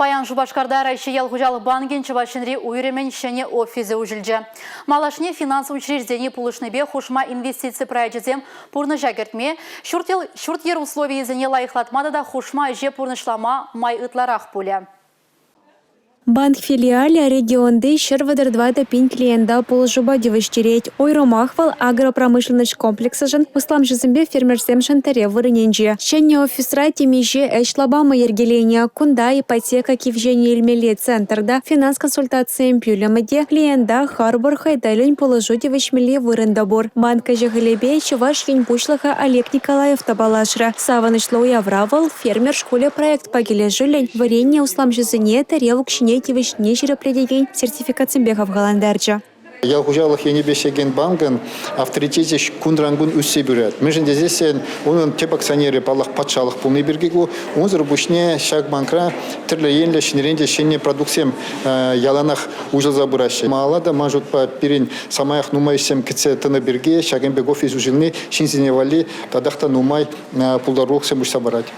Паян Шупашкарта Раҫҫей ял хуҫалӑх банкӗн Чӑваш Енри уйрӑмӗн ҫӗнӗ офисӗ уҫӑлчӗ. Малашне финанс учрежденийӗ пулӑшнипе хушма инвестици проекчӗсем пурнӑҫа кӗртме, ҫурт-йӗр условийӗсене лайӑхлатма тата хушма ӗҫе пурнӑҫлама май ытларах пулӗ. Банк филиалӗ регионти 134 пин клиента пулӑшупа тивӗҫтерет. Уйрӑмах вӑл агропромышленноҫ комплексӗшӗн, усламҫӑсемпе фермерсемшӗн тӗрев вырӑнӗнче. Ҫӗнӗ офисра темиҫе ӗҫ лапамӗ йӗркеленӗ. Кунта ипотека кивҫене илмелли центр та, финанс консультацийӗн пӳлӗмӗ те, клиента харпӑр хӑй тӗллӗн пулӑшу тивӗҫмелли вырӑн та пур. Банк ӗҫӗ-хӗлӗпе Чӑваш Ен Пуҫлӑхӗ Олег Николаев та паллашрӗ. Савӑнӑҫлӑ уявра вӑл «Фермер шкулӗ» проектпа килӗшӳллӗн вӗреннӗ усламҫӑсене тӗрев укҫине тивӗҫнине ҫирӗплетекен сертификатсемпе хавхалантарчӗ. Ял хуҫалӑх енӗпе ӗҫлекен банкӑн авторитечӗ кунран-кун ӳссе пырать. Мӗншӗн тесессӗн унӑн тӗп акционерӗ, паллах, патшалӑх пулни пирки ку. Унсӑр пуҫне ҫак банкра тӗрлӗ енлӗ ҫӗнӗрен те ҫӗнӗ продуктсем яланах уҫӑлса пыраҫҫӗ. Малалла та, ман шутпа, пирӗн самаях нумай ӗҫсем кӗтсе тӑнӑ пирки ҫакӑн пек офис уҫӑлни ҫынсене валли татах та нумай пултарулӑхсем уҫса парать.